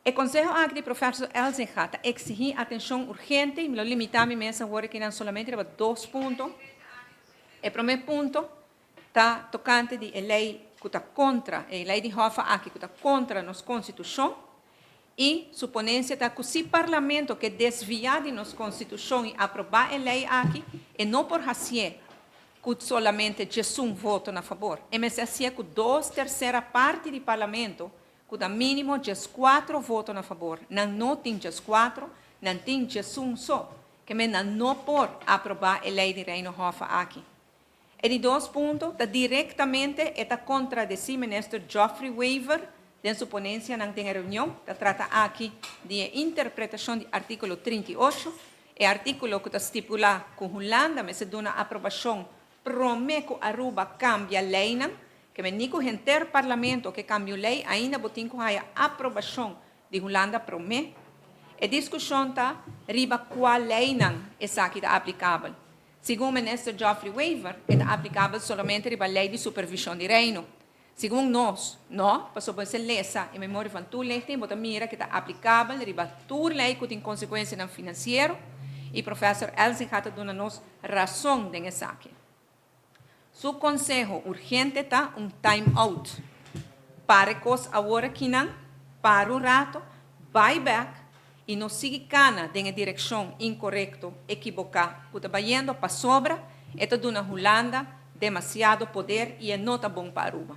E konseho aki di profesor Elzinga ta eksigí atenshon urgente i mi lo limitá mi mes awor akinan solamente riba dos punto. E promé punto ta tokante di e lei ku ta kontra, e lei di Hoffa aki ku ta kontra nos konstitushon i su ponensia ta ku si Parlamento ke desviá di nos konstitushon i aprobá e lei aki e no por hasié ku solamente 11 voto na fabor. E mester hasié ku dos tersera parti di Parlamento ku ta mínimo 14 voto na fabor. Nan no tin 14, nan tin 11 so. Ke men nan no por aprobá e lei di Reino Hoffa aki. E di dos punto ta direktamente e ta kontradesí minister Geoffrey Wever den su ponensianan den e reunion. Ta trata aki di e interpretashon di artíkulo 38, e artíkulo ku ta stipulá ku Hulanda mester duna aprobashon promé ku Aruba kambia leinan, ke men ni ku henter Parlamento ke kambio lei ainda bo tin ku haya aprobashon di Hulanda promé. E diskushon ta riba kua leinan esaki ta aplikabel. Segun minister Geoffrey Wever, e ta aplikabel solamente riba lei di supervishon di Reino. Segun nos, no, pasobra bo lesa e memoria van toelichting, bo ta mira ku ta aplikabel riba tur lei ku tin konsekuensianan finansiero i profesor Elzinga ta duna nos rason den esaki. Su konseho urgente ta un time out. Para kos awor akinan, para un ratu, bai bèk i no sigui kana den direkshon inkorekto, ekiboká, ku ta bayendo pasobra, e ta duna Hulanda demasiado poder i e no ta bon pa Aruba.